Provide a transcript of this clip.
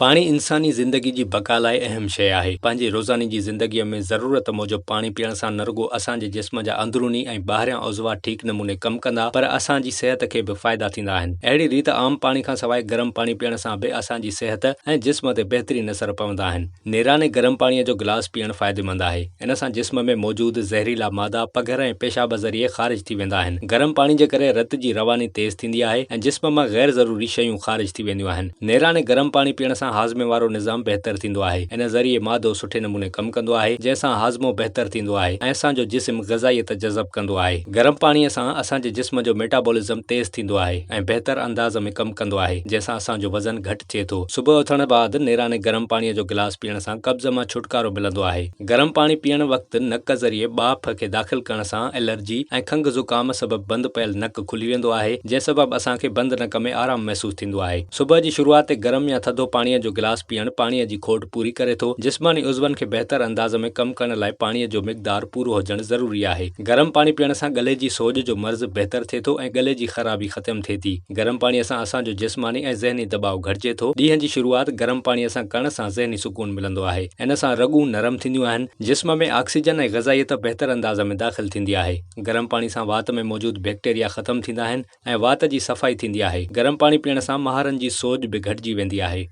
پاڻي انساني زندگي جي بقا لاء اهم شيء آهي. پنهنجي روزاني جي زندگيء ۾ ضرورت موجب پاڻي پيئڻ سان نه رڳو اسان جي جسم جا اندروني ۽ ٻاهريان عضوا ٺيڪ نموني ڪم ڪندا پر اسان جي صحت کي به فائدا ٿيندا آهن. اهڙي ريت عام پاڻي کان سواء گرم پاڻي پيئڻ سان به اسان جي صحت ۽ جسم تي بهترين اثر پوندا آهن. نيراني گرم پاڻيء جو گلاس پيئڻ فائديمند آهي. ان سان جسم ۾ موجود زهريلا مادا پگهر ۽ پيشاب ذريعي خارج ٿي ويندا آهن. گرم پاڻي جي ڪري رت جي رواني تيز ٿيندي آهي ۽ جسم مان غير ضروري شيون خارج ٿي وينديون آهن. نيراني گرم پاڻي پيئڻ سان هاضمي وارو نظام بهتر ٿيندو آهي. ان ذريعي معدو سٺي نموني ڪم ڪندو آهي، جنهن سان هاضمو بهتر ٿيندو آهي ۽ اسان جو جسم غذائيت جذب ڪندو آهي. گرم پاڻي سان اسان جي جسم جو ميٽابولزم تيز ٿيندو آهي ۽ بهتر انداز ۾ ڪم ڪندو آهي، جنهن سان اسان جو وزن گهٽ ٿئي ٿو. صبح اٿڻ بعد نيراني گرم پاڻيء جو گلاس پيئڻ سان قبض مان ڇوٽڪارو ملندو آهي. گرم پاڻي پيئڻ وقت نڪ ذريعي ٻاڦ کي داخل ڪرڻ سان الرجي ۽ کنگهه زڪام سبب بند پيل نڪ کلي ويندو آهي، جنهن سبب اسان کي بند نڪ ۾ آرام محسوس ٿيندو آهي. صبح جي شروعات تي گرم يا ٿڌو پاڻيء جو گلاس پيئڻ پاڻيء جي کوٽ پوري ڪري ٿو. جسماني عضون کي بهتر انداز ۾ ڪم ڪرڻ لاء پاڻيء جو مقدار پورو هجڻ ضروري آهي. گرم پاڻي پيئڻ سان ڳلي جي سوڄ جو مرض بهتر ٿئي ٿو ۽ ڳلي جي خرابي ختم ٿئي ٿي. گرم پاڻيء سان اسان جو جسماني ۽ ذهني دٻاء گهٽجي ٿو. ڏينهن جي شروعات گرم پاڻيء سان ڪرڻ سان ذهني سڪون ملندو آهي. ان سان رڳون نرم ٿينديون آهن. جسم ۾ آڪسيجن ۽ غذائيت بهتر انداز ۾ داخل ٿيندي آهي. گرم پاڻي سان وات ۾ موجود بيڪٽيريا ختم ٿيندا آهن ۽ وات جي صفائي ٿيندي آهي. گرم پاڻي پيئڻ سان مهارن جي سوڄ به گهٽجي ويندي آهي.